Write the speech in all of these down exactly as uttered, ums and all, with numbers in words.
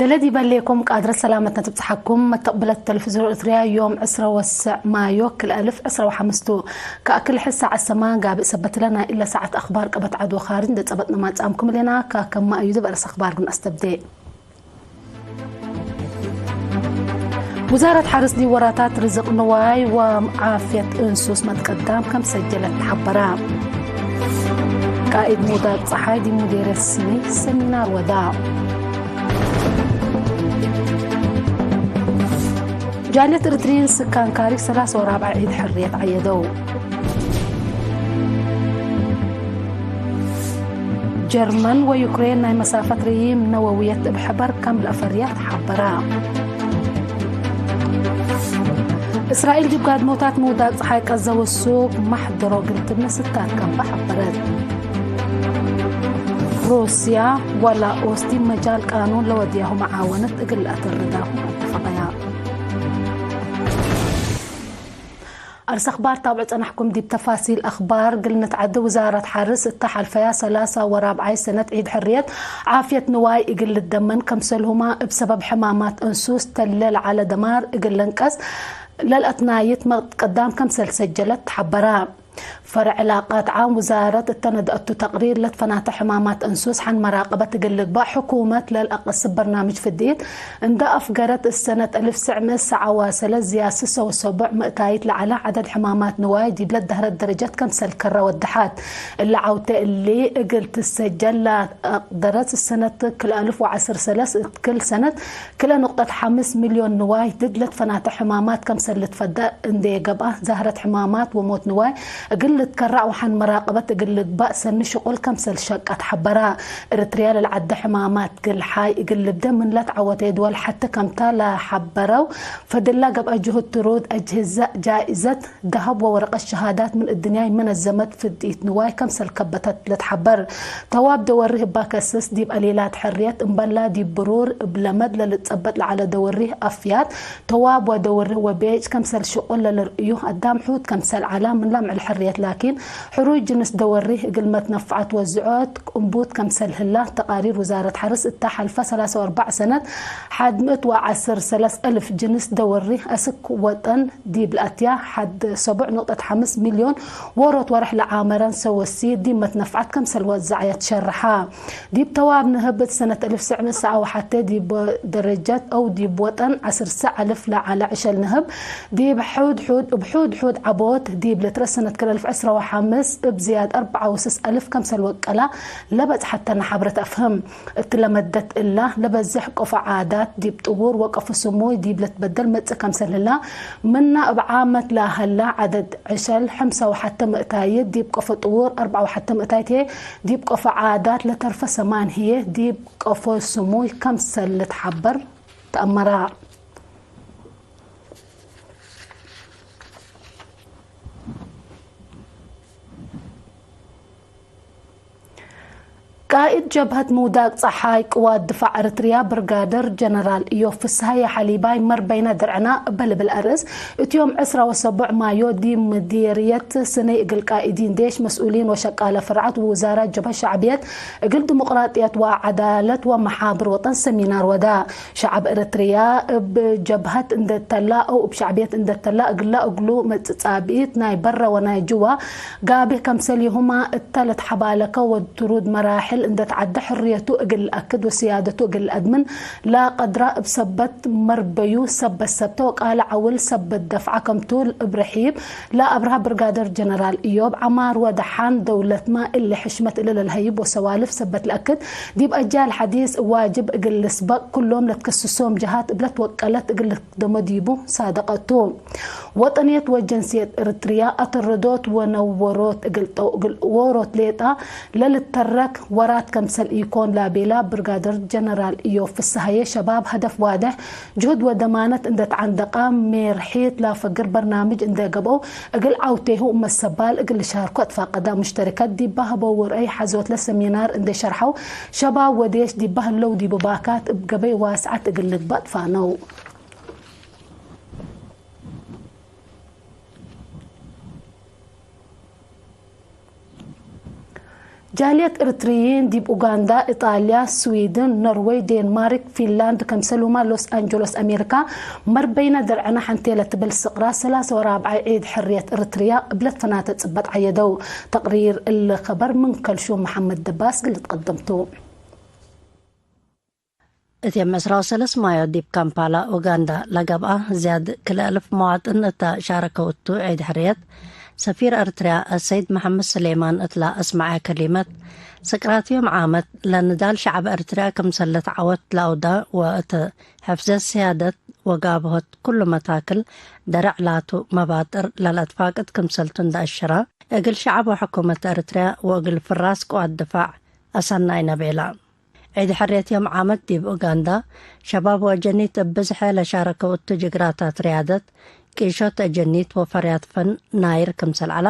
ለለዲበሌኩም ቃድረት ሰላመትነ ትብጽሐኩም። መተቅብለት ተለፍዝዮን ኤረትርያ ዮም ዕስረ ወሰዕ ማዮ ክልኤ እልፍ ዕስረ ወሐምስ ቱ። ከአክል ሕድ ሳዐት ሰማን ጋብእ ሰበት እለ ናይ እለ ሳዐት አኽባር ቀበት ዐድ ወካርጅ እንዴ ጸበጥነ ማጽአምኩም እሌና። ካከማ አዩድ እብ አርእስ አኽባር ግን አስተብዴ። ውዛረት ሐርስ ዲብ ወራታት ርዝቅ ንዋይ ወዓፍየት እንሱስ መትቀዳም ከም ሰጀለት ተሐበረ። ቃኢድ ሙዳቅ ጸሓይ ዲብ ሙዴርየት ስኒ ሰሚናር ወዳ። ጃልየት እርትርዪን ስካን ካሪክ ሰላሰ ወራብዐ ዒድ ሕርየት ዐየደው። ጀርመን ወዩክሬን ናይ መሳፈት ርይም ነወውየት እብ ሕበር ከም ለአፈርያ ተሐበራ። እስራኤል ዲብ ጋድሞታት ምውዳቅ ጸሓይ ቀዘ ወሱግ መሕደሮ እግል ትብነ ስታትካምበ ሐበረት። ሩስያ ወላኦስ ዲብ መጃል ቃኑን ለወድያሁ መዓወነት እግል ለአተርዳሁ አተፈቀያ። አርስ አኽባር ታብዑ ጸናሕኩም። ዲብ ተፋሲል አኽባር እግል ንትዐደ፣ ውዛረት ሐርስ እተ ሐልፈያ ሰላሳ ወራብዓይ ሰነት ዒድ ሕርየት ዓፍየት ንዋይ እግል ልደመን፣ ከምሰልሁማ እብ ሰበብ ሕማማት እንሱስ ተለ ለዐለ ደማር እግል ለንቀስ ለልአትናይት መትቀዳም ከምሰል ሰጀለት ተሐበረ። ፈርዕ ዕላቃት ዓም ውዛረት እተ ነድአቱ ተቅሪር ለትፈናተ ሕማማት እንሱስ ሐን መራቀበት እግል ልግባእ ሕኩመት ለልአቀስብ በርናምጅ ፍድኢት እንደ አፍገረት፣ እሰነት እልፍ ስዕ ምእት ሰዓ ዋሰለት ዝያድ ስሰ ወሰቡዕ ምእታይት ለዐለ ዐደድ ሕማማት ንዋይ ዲብለ ደህረት ደረጀት ከምሰል ከረ ወደሐት። እለ ዐውቴ እሊ እግል ትሰጀል ለአቅደረት እሰነት ክልኤ እልፍ ወዐስር ሰለስ እት ክል ሰነት ክልኤ ንቁጠት ሐምስ ሚልዮን ንዋይ ድድ ለትፈናተ ሕማማት ከምሰል ልትፈደ እንዴ ገብአ፣ ዛህረት ሕማማት ወሞት ንዋይ እግል ልትከራዕ ወሐን መራቀበት እግል ልግባእ ሰኒ ሽቁል ከምሰል ሸቀት ሐበራ። እርትርያ ለልዐደ ሕማማት ግልሓይ እግል ልብደ ምን ለትዐወተ ድወል ሐቴ ከምታ ለሐበረው፣ ፈድላ ገብአ ጅሁድ ትሩድ አጅህዘ ጃኢዘት ደሀብ ወወረቀት ሸሃዳት ምን እድንያይ መነዘመት ፍድኢት ንዋይ ከምሰል ከበተት ለትሐበር። ተዋብ ደወሪህ እባ ከስስ ዲብ አሌላት ሕርየት እምበላ ዲብ ብሩር እብ ለመድ ለልትጸበጥ ለዐለ ደወሪህ አፍያት፣ ተዋብ ወደወሪህ ወቤጭ ከምሰል ሽቁል ለልርእዩ አዳም ሑድ ከምሰል ዐላ ምን ለምዕል ሕርየት ላኪን፣ ሕሩይ ጅንስ ደወሪህ እግል መትነፍዐት ወዝዖት እምቡት ከምሰል ህላ፣ ተቃሪር ውዛረት ሐርስ እተ ሐልፈ ሰላሰ ወአርበዕ ሰነት ሐድ ምእት ወዐስር ሰለስ እልፍ ጅንስ ደወሪህ አስክ ወጠን ዲብ ለአትያ ሐድ ሰቡዕ ንቁጠት ሐምስ ሚልዮን ዎሮት ወርሕ ለዓመረን ሰወሲ ዲብ መትነፍዐት ከምሰል ወዘዐየ ትሸርሐ። ዲብ ተዋብ ንህብ እት ሰነት እልፍ ስዕ ምእት ሰዓ ወሐቴ ዲብ ደረጀት አው ዲብ ወጠን ዐስር ሰዕ እልፍ ለዐለ ዕሸል ንህብ ዲብ ሑድ ሑድ፣ እብ ሑድ ሑድ ዐቦት ዲብ ልትረ ሰነት ክልኤ እልፍ ዕስረ ወሐምስ እብ ዝያድ አርበዓ ወስስ እልፍ ከምሰል ወቀላ ለበጽሐት ተነ ሐብረት አፍህም። እት ለመደት እላ ለበዝሕ ቀፎ ዓዳት ዲብ ጥዉር ወቀፎ ስሙይ ዲብ ልትበደል መጽእ ከምሰል ህላ፣ ምና እብ ዓመት ለሀላ ዐደድ ዕሸል ሐምሳ ወሐቴ ምእታይት ዲብ ቀፎ ጥዉር፣ አርበዓ ወሐቴ ምእታይት ህዬ ዲብ ቀፎ ዓዳት ለተርፈ ሰማን ህዬ ዲብ ቀፎ ስሙይ ከምሰል ልትሐበር ተአመራ። ቃኢድ ጀብሀት ምውዳቅ ጸሓይ ቅዋት ድፋዕ ኤረትርያ ብርጋደር ጀነራል እዮብ ፍስሃየ ሐሊባይ መርበይነ ድርዕና እበ ልብል አርእስ፣ እት ዮም ዕስራ ወሰቡዕ ማዮ ዲብ ምዲርየት ስነይ እግል ቃኢዲን ዴሽ፣ መስኡሊን ወሸቃለ ፍርዓት ወውዛራት ጀብሀት ሸዕብየት እግል ዲሞቅራጥየት ወዐዳለት ወመሓብር ወጠን ሰሚናር ወዳ። ሸዐብ ኤረትርያ እብ ጀብሀት እንዴ ተላ አው እብ ሸዕብየት እንዴ ተላ እግላ እግሉ መጽእ ጻብኢት ናይ በረ ወናይ ጅዋ ጋብህ ከምሰልሁማ እተ ለትሐባለከ ወትሩድ መራሕል እንዴ ተዐደ ሕርየቱ እግል ለአክድ ወስያደቱ እግል ለአድምን ለቀድራ እብ ሰበት መርበዩ ሰበት ሰብተ ወቃለ ዐውል ሰበት ደፍዐ ከምቱ እብ ርሒብ ለአብርሀ ብርጋደር ጀነራል እዮብ ዐማር ወደሓን ደውለትመ እሊ ሕሽመት እሊ ለልሀይብ ወሰዋልፍ ሰበት ለአክድ ዲብ አጃል ሐዲስ ዋጅብ እግል ልስበቅ፣ ኩሎም ለትከስሶም ጀሃት እብ ለትወቀለት እግል ልክደሞ ዲቡ ሳደቀ ቱ። ወጠንየት ወጀንስየት እርትርያ አተረዶት ወነወሮት እግል ጠው እግል ዎሮት ሌጣ ለልተረክ ወራት ከምሰል ኢኮን ላቤላ ብርጋደር ጀነራል እዮብ ፍስሃየ፣ ሸባብ ሀደፍ ዋድሕ፣ ጅሁድ ወደማነት እንዴ ተዐንደቃ፣ ሜርሒት ላፈግር በርናምጅ እንዴ ገብአው፣ እግል ዐውቴሁ እመት ሰባል እግል ልሻርኮ እትፋቀዳ። ሙሽተሪከት ዲበ ሀበው ወርአይ ሐዞትለ ሰሚናር እንዴ ሸርሐው፣ ሸባብ ወዴሽ ዲበ ህለው ዲቡ ባካት እብ ገበይ ዋስዐት እግል ልግበእ ትፋነው። ጃልየት እርትርይን ዲብ ኡጋንዳ፣ ኢጣልያ፣ ስዊድን፣ ኖርወይ፣ ዴንማርክ፣ ፊንላንድ፣ ከምሰሉማ ሎስ አንጀሎስ፣ አሜሪካ፣ መርበይነ ደርዕነ ሐንቴ ለትብል ስቅራ ሰላሰ ወራብዓይ ዒድ ሕርየት እርትርያ እብ ለትፈናተ ጽበጥ ዐየደው። ተቅሪር እሊ ከበር ምን ከልሹም መሐመድ ደባስ ግልት ቀደምቱ። እትም ዕስራ ወሰለስ ማዮ ዲብ ካምፓላ ኡጋንዳ ለገብአ ዝያድ ክልኤ እልፍ መዋጥን እተ ሻረከው እቱ ዒድ ሕርየት፣ ሰፊር ኤርትርያ አሰይድ መሐመድ ስሌማን እትለ አስመዐ ከሊመት፣ ስቅራት ዮም ዓመት ለንዳል ሸዐብ ኤርትርያ ክምሰል ለትዐወት ለአውዳ ወእት ሕፍዘት ስያደት ወጋብሆት ኩሉ መታክል ደረዕ ላቱ መባጥር ለለአትፋቅድ ክምሰልቱ እንደ አሸራ፣ እግል ሸዐብ ወሕኩመት ኤርትርያ ወእግል ፍራስ ቅዋት ድፋዕ አሰናይነ ቤላ። ዒድ ሕርየት ዮም ዓመት ዲብ ኡጋንዳ፣ ሸባብ ወአጀኒት እብ ብዝሐ ለሻረከው እቱ ጅግራታት ርያደት፣ ቂሾት አጀኒት ወፈርያት ፈን ናይር ክምሰል ዐላ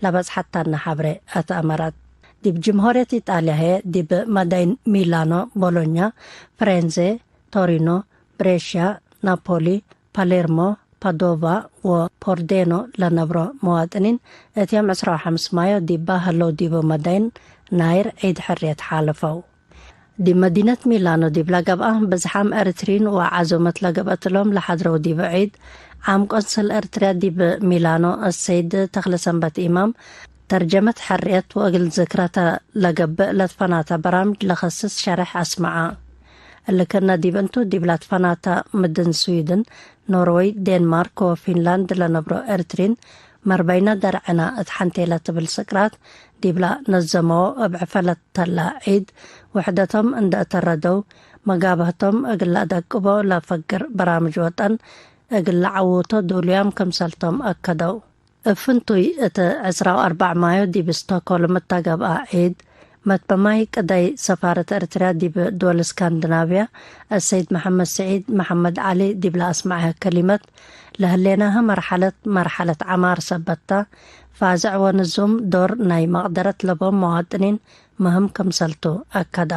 ለበጽሐታነ ሐብሬ አትአመረት። ዲብ ጅምሆርየት ኢጣልያ ህዬ፣ ዲብ መዳይን ሚላኖ፣ ቦሎኛ፣ ፍሬንዜ፣ ቶሪኖ፣ ብሬሽያ፣ ናፖሊ፣ ፓሌርሞ፣ ፓዶቫ ወፖርዴኖ ለነብሮ መዋጥኒን፣ እት ዮም ዕስራ ወሐምስ ማዮ ዲባ ህለው ዲቡ መዳይን ናይር ዒድ ሕርየት ሓለፈው። ዲብ መዲነት ሚላኖ ዲብላ ገብአ፣ ብዝሓም ኤርትሪን ወዓዙመት ለገብአት እሎም ለሐድረው ዲቡ ዒድ፣ ዓም ቆንስል ኤርትርያ ዲብ ሚላኖ አሰይድ ተክለሰንበት ኢማም፣ ተርጀመት ሕርየት ወእግል ዝክረተ ለገብእ ለትፈናተ በራምጅ ለከስስ ሸሬሕ አስመዐ። እሊ ክእነ ዲብ እንቱ፣ ዲብላ ትፈናተ ምድን ስዊድን፣ ኖርወይ፣ ዴንማርክ ወፊንላንድ ለነብሮ ኤርትሪን፣ መርበይነ ደርዕነ እት ሐንቴ ለትብል ስቅራት ዲብላ ነዘመዎ እብ ዕፈለት ተላ ዒድ፣ ውሕደቶም እንደ አተረደው፣ መጋብህቶም እግል ለአደቅቦ ለፈግር በራምጅ ወጠን እግል ለዐውቶ ዱሉያም ክምሰልቶም አከደው። እብ ፍንቱይ፣ እት ዕስራ ወአርበዕ ማዮ ዲብ ስቶክሆልም እተ ገብአ ዒድ፣ መትበማይ ቅደይ ሰፋረት ኤርትርያ ዲብ ድወል እስካንድናቭያ፣ አሰይድ መሐመድ ስዒድ መሐመድ ዐሊ፣ ዲብለ አስመዐ ከሊመት፣ ለህሌናሀ መርሐለት፣ መርሐለት ዐማር ሰበት ተ፣ ፋዝዕ ወንዙም ዶር ናይ መቅደረት ለቦም መዋጥኒን፣ ምህም ክምሰልቱ አከደ።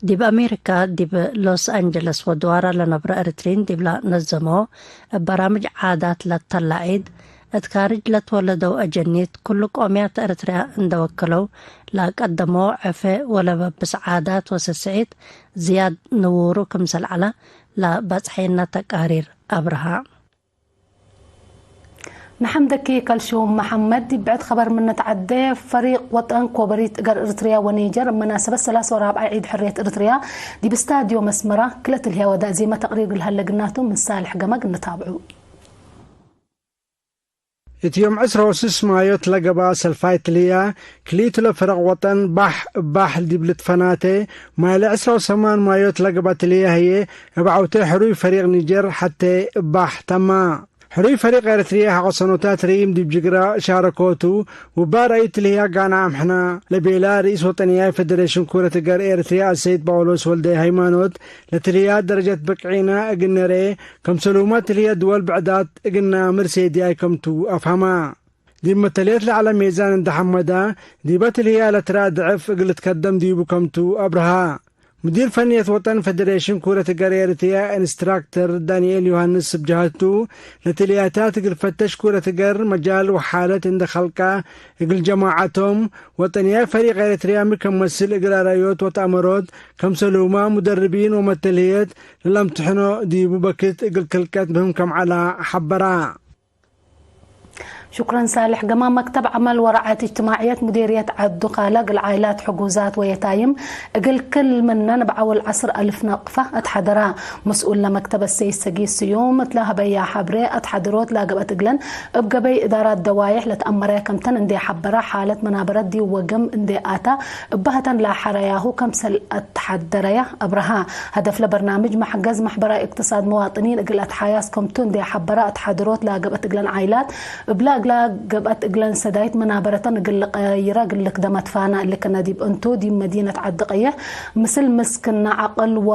ዲብ አሜሪካ፣ ዲብ ሎስ አንጀለስ ወድዋራ ለነብሮ ኤርትሪን ዲብላ ነዘመዎ እብ በራምጅ ዓዳት ለተላ ዒድ፣ እት ካርጅ ለትወለደው አጀኒት፣ ክሉ ቆምያት ኤርትርያ እንደ ወክለው ለቀደመዎ ዕፌ ወለበብስ ዓዳት ወስስዒት ዝያድ ንውሩ ክምሰል ዐለ ለበጽሐይነ ተቃሪር አብርሃ። ነሐምደኪ ከልሹም መሐመድ። ዲብ ብዕድ ኸበር ምን ንትዐዴ፣ ፈሪቅ ወጠን ኮበሪት እገር እርትርያ ወኔጀር፣ እብ መናሰበት ሰላስ ወራብዓይ ዒድ ሕርየት እርትርያ፣ ዲብ ስታድዮም አስመራ ክለ ትልህያ ወዳዜመ ተቅሪር እግል ሀለ ግናቱ፣ ምን ሳልሕ ገመግ እንታብዑ። እት ዮም ዕስራ ወስስ ማዮት ለገብአ ሰልፋይ ትልህያ፣ ክሊቱ ለፈረቅ ወጠን ባሕ እብ ባሕ ዲብ ልትፈናቴ፣ ማይ ለዕስራ ወሰማን ማዮት ለገብአ ትልህያ ህዬ፣ እብ ዐውቴ ሕሩይ ፈሪቅ ኒጀር ሐቴ እብ ባሕ ተማ። ሕሩይ ፈሪቅ ኤረትርየ ሐቆ ሰኖታት ርኢም ዲብ ጅግራ ሻረኮቱ፣ ውባ ረአዩ ትልህያ ጋና አምሕና ለቤላ ርኢስ ወጠንያይ ፌደሬሽን ኩረት እገር ኤረትርየ አሰይድ ጳውሎስ ወልደሃይማኖት፣ ለትልህያ ደረጀት ብቅዒና እግል ነርኤ፣ ከምሰሉማ ትልህየ ድወል ብዕዳት እግል ነአምር ሴድያይ ከምቱ አፍሀማ። ዲብ መተልየት ለዐለ ሜዛን እንዴ ሐመዳ፣ ዲበ ትልህያ ለትረአ ድዕፍ እግል ልትከደም ዲቡ ከምቱ አብርሃ። ሙዲር ፈንየት ወጠን ፌደሬሽን ኩረት እገር ኤረትርየ ኢንስትራክተር ዳንኤል ዮሐንስ እብ ጀሀቱ፣ ለትልህያታት እግል ፈተሽ ኩረት እገር መጃል ወሓለት እንዴ ከልቀ፣ እግል ጀማዐቶም ወጠንያይ ፈሪቅ ኤረትርየ ሚ ከመስል እግል አርአዮት ወተአመሮት፣ ከምሰሉማ ሙደርቢን ወመተልህየት ለለምትሕኖ ዲቡ በክት እግል ክልቀት ምህም ከም ዐላ ሐበራ። ሹክረን ሳልሕ። ገማም መክተብ ዐመል ወረዓየት እጅትማዕየት ሙዴርየት ዐዱ ካላ እግል ዓይላት ሕጉዛት ወየታይም እግል ክል ምነን እብ ዐውል ዐስር አልፍ ናቅፋ አትሐደራ። መስኡል ለመክተብ አሰይድ ሰጊድ ስዩም እት ለሀበያ ሐብሬ፣ አትሐድሮት ለገብአት እግለን እብ ገበይ እዳራት ደዋዬሕ ለትአመረየ ከምተን እንዴ ሐበራ፣ ሓለት መናበረት ዲብ ወግም እንዴ አታ እባህተን ለሐረያሁ ከምሰል አትሐደረየ አብርሃ። ሀደፍለ በርናምጅ መሕገዝ መሕበራዊ እቅትሳድ መዋጥኒን እግል አትሓያስ ከምቱ እንዴ ሐበረ፣ አትሓድሮት ለገብአት እግለን ዓይላት እብለ እግላ ገብአት እግለን ሰዳይት መናበረተን እግል ልቀይረ እግል ልክደመ ትፋና። እሊ ክነ ዲብ እንቱ፣ ዲብ መዲነት ዐዲ ቀይሕ ምስል ምስክና ዐቅል ወ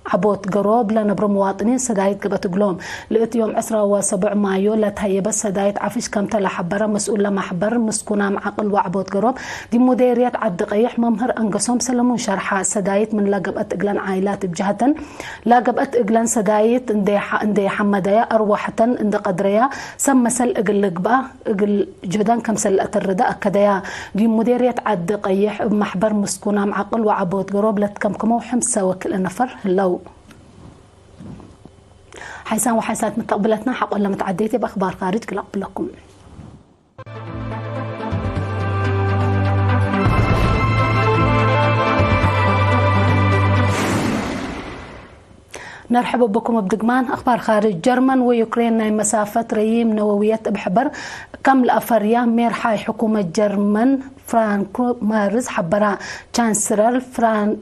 ዐቦት ገሮብ ለነብሮ መዋጥኒን ሰዳይት ገብአት እግሎም። ለእት ዮም ዕስራ ወሰቡዕ ማዮ ለተሀየበት ሰዳይት ዐፍሽ ከምተ ለሐበረ መስኡል ለማሕበር ምስኩናም ዐቅል ወዐቦት ገሮብ፣ ዲብ ሙዴርየት ዐዲ ቀይሕ መምህር አንገሶም ሰለሙን ሸርሐ። ሰዳይት ምን ለገብአት እግለን ዓይላት እብ ጀሀተን ለገብአት እግለን ሰዳይት እንዴ ሐ-፣ እንዴ ሐመደያ፣ አርወሐተን እንዴ ቀድረያ፣ ሰብ መሰል እግል ልግበአ እግል ጅህዳን ከምሰል ለአተርደ አከደያ። ዲብ ሙዴርየት ዐዲ ቀይሕ እብ ማሕበር ምስኩናም ዐቅል ወዐቦት ገሮብ ለትከምክመው ሕምሰ ወክልኤ ነፈር ህለው። ሐይሳን ወሐይሳት መተቅብለትና ሐቆለ መትዐዴት እብ አክባር ካርጅ ክል አቅብለኩም። ነርሐብ ብኩም እብ ድግማን አክባር ካርጅ። ጀርመን ወዩክሬን ናይ መሳፈት ረዪም ነወውየት እብ ሕበር ከም ለአፈርያ ሜርሓይ ሕኩመት ጀርመን ፍራንኮ መርዝ ሐበራ። ቻንስለር ፍራንሊክ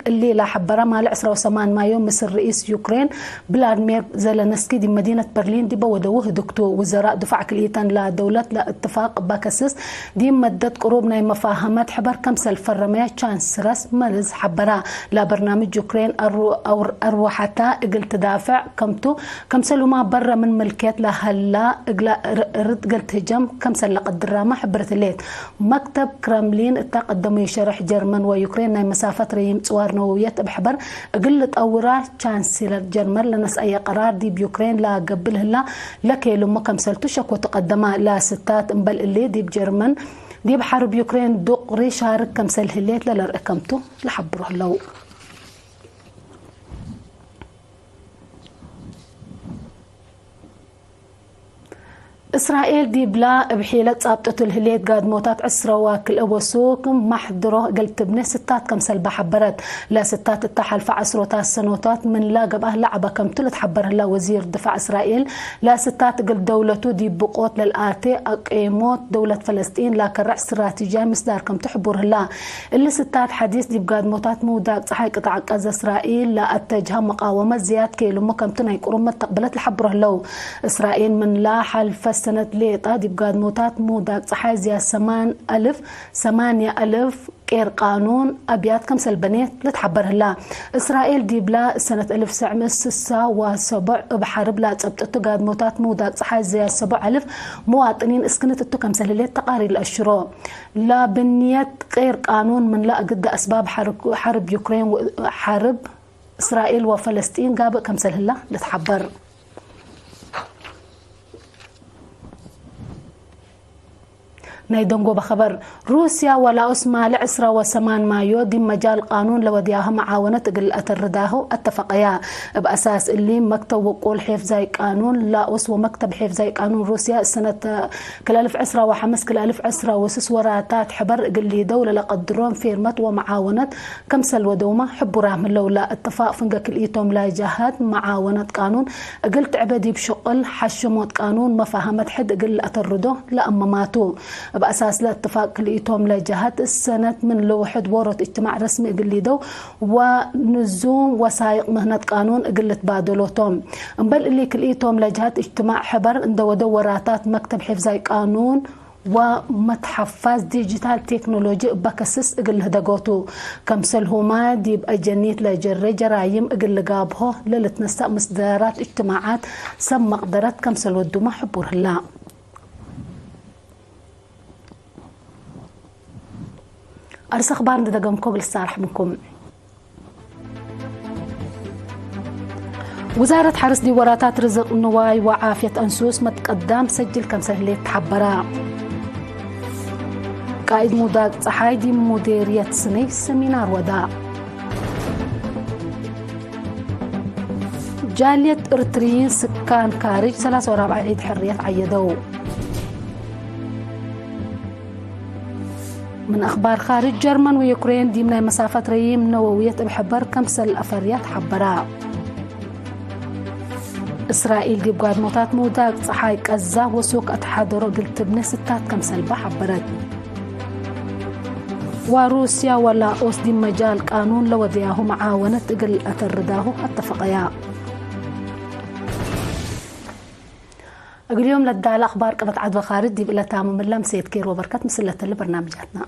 እሊ ለሐበረ ማለ ዕስራ ወሰማን ማዮ ምስል ርኢስ ዩክሬን ቭላድሚር ዘለንስኪ ዲብ መዲነት በርሊን ዲበ ወደዉ ህድግቱ። ውዘራእ ድፋዕ ክልኢተን ለደውለት ለእትፋቅ እበ ከስስ ዲብ መደት ቅሩብ ናይ መፋሀመት ሕበር ከምሰል ፈረመየ ቻንስለር መርዝ ሐበራ። ለበርናምጅ ዩክሬን አሩ-፣ አውር-፣ አርወሐታ እግል ትዳፍዕ ከምቱ፣ ከምሰልሁማ በረ ምን ምልክየት ለሀላ እግላ ር-፣ ርድ እግል ትህጀም ከምሰል ለቀድራመ ሕብርት ህሌት። መክተብ ክረምሊን እተ ቀደመዩ ሸርሕ፣ ጀርመን ወዩክሬን ናይ መሳፈት ረዪም ጽዋር ነወውየት እብ ሕበር እግል ልጠውራ ቻንስለር ጀርመን ለነስአየ ቀራር ዲብ ዩክሬን ለገብእ ለህላ ለኬልሙ ከምሰልቱ ሸኮ ትቀደመ። ለስታት እምበል እሊ ዲብ ጀርመን ዲብ ሐርብ ዩክሬን ዱቅሪ ሻርክ ከምሰል ህሌት ለለርእ ከምቱ ለሐብሩ ህለው። እስራኤል ዲብላ እብ ሒለት ጻብጠቱ ለህሌት ጋድሞታት ዕስረ ወክልኤ ወሱክ ማሕድሮ እግል ትብኔ ስታት ከምሰልባ ሐበረት። ለስታት እተ ሐልፈ ዐስሮታት ሰኖታት ምንላ ገብአ ለዐበ ከምቱ ልትሐበር ህላ። ወዚር ድፋዕ እስራኤል ለስታት እግል ደውለቱ ዲብ ብቆት ለልአቴ አቄሞት ደውለት ፈለስጢን ለከረዕ ስትራቴጂያይ ምስዳር ከምቱ ሕቡር ህላ። እሊ ስታት ሐዲስ ዲብ ጋድሞታት ምውዳቅ ጸሓይ ቅጣዕ ቀዘ እስራኤል ለአተጅሃ መቃወመት ዝያድ ኬልሙ ከምቱ ናይ ቅሩብ መተቅብለት ለሐብሮ ህለው። እስራኤል ምንላ ሐልፈ ሰነት ሌጣ ዲብ ጋድሞታት ምውዳቅ ጸሓይ ዝያድ ሰማን አልፍ፣ ሰማንያ አልፍ ቄር ቃኑን አብያት ከምሰል በኔት ልትሐበር ህላ። እስራኤል ዲብላ ሰነት አልፍ ሰዕ ምእት ስሳ ወሰቡዕ እብ ሐርብ ለአጸብጠቱ ጋድሞታት ምውዳቅ ጸሓይ ዝያድ ሰቡዕ አልፍ መዋጥኒን እስክንት እቱ ከምሰል ህሌት ተቃሪር ለአሽሮ። ለብንየት ቄር ቃኑን ምንላ እግደ አስባብ ሐርብ፣ ሐርብ ዩክሬን ወ-፣ ሐርብ እስራኤል ወፈለስጢን ጋብእ ከምሰል ህላ ልትሐበር። ናይ ደንጎበ ኸበር፣ ሩስያ ወላኦስ ማለ ዕስራ ወሰማን ማዮ ዲብ መጃል ቃኑን ለወድያሁ መዓወነት እግል አተርዳሁ አተፈቀያ። እብ አሳስ እሊ፣ መክተብ ውቁል ሔፍዛይ ቃኑን ላኦስ ወመክተብ ሔፍዛይ ቃኑን ሩስያ ሰነት ክል አልፍ ዕስራ ወሐምስ ክል አልፍ ዕስራ ወስስ ወራታት ሕበር እግል ሊደው ለለቀድሮም ፌርመት ወመዓወነት ከምሰል ወደውመ ሕቡራም ህለው። ለእትፋቅ ፍንገ ክልኢቶም ለጀሀት መዓወነት ቃኑን እግል ትዕበ ዲብ ሽቁል ሐሽሞት ቃኑን መፋሀመት ሕድ እግል ለአተርዶ ለአመማቱ። እብ አሳስ ለእትፋቅ ክልኢቶም ለጀሀት ሰነት ምን ለውሕድ ዎሮት እጅትማዕ ረስሚ እግል ሊደው ወንዙም ወሳይቅ ምህነት ቃኑን እግል ልትባደሎቶም። እምበል እሊ ክልኢቶም ለጀሀት እጅትማዕ ሕበር እንደ ወደው ወራታት መክተብ ሔፍዛይ ቃኑን ወመትሐፋዝ ዲጂታል ቴክኖሎጂ እበ ከስስ እግል ልህደጎቱ። ከምሰልሁመ ዲብ አጀኒት ለጀሬ ጀራይም እግል ልጋብሆ ለልትነሰእ ምስደራት እጅትማዓት ሰብ መቅደረት ከምሰል ወዱመ ሕቡር ህላ። አርስ አኽባር እንዴ ደገምኮ እግል ልሳርሕ ምንኩም። ውዛረት ሐርስ ዲብ ወራታት ርዝቅ ንዋይ ወዓፍየት አንሱስ መትቀዳም ሰጅል ከምሰል ህሌት ተሐበረ። ቃኢድ ሙዳቅ ጸሓይ ዲብ ሙዴርየት ስነይ ሰሚናር ወዳ። ጃልየት እርትርይን ስካን ካርጅ ሰላሳ ወራብዓ ዒድ ሕርየት ዐየደው። ምን አኽባር ካርጅ፣ ጀርመን ወዩክሬን ዲብ ናይ መሳፈት ረዪም ነወውየት እብ ሕበር ከምሰል አፈርያ ተሐበራ። እስራኤል ዲብ ጋድሞታት ምውዳቅ ጸሓይ ቀዛ ወሱክ አትሓደሮ እግል ትብኔ ስታት ከምሰልባ ሐበረት። ወሩስያ ወላኦስ ዲብ መጃል ቃኑን ለወደያሁ መዓወነት እግል አተርዳሁ አተፈቀያ። እግል ዮም ለዳለ አኽባር ቅበት ዐድ ወካርጅ ዲብ እለ ታምም እለ፣ ምሰየት ኬር ወበርከት ምስል ለተለ በርናምጃትና።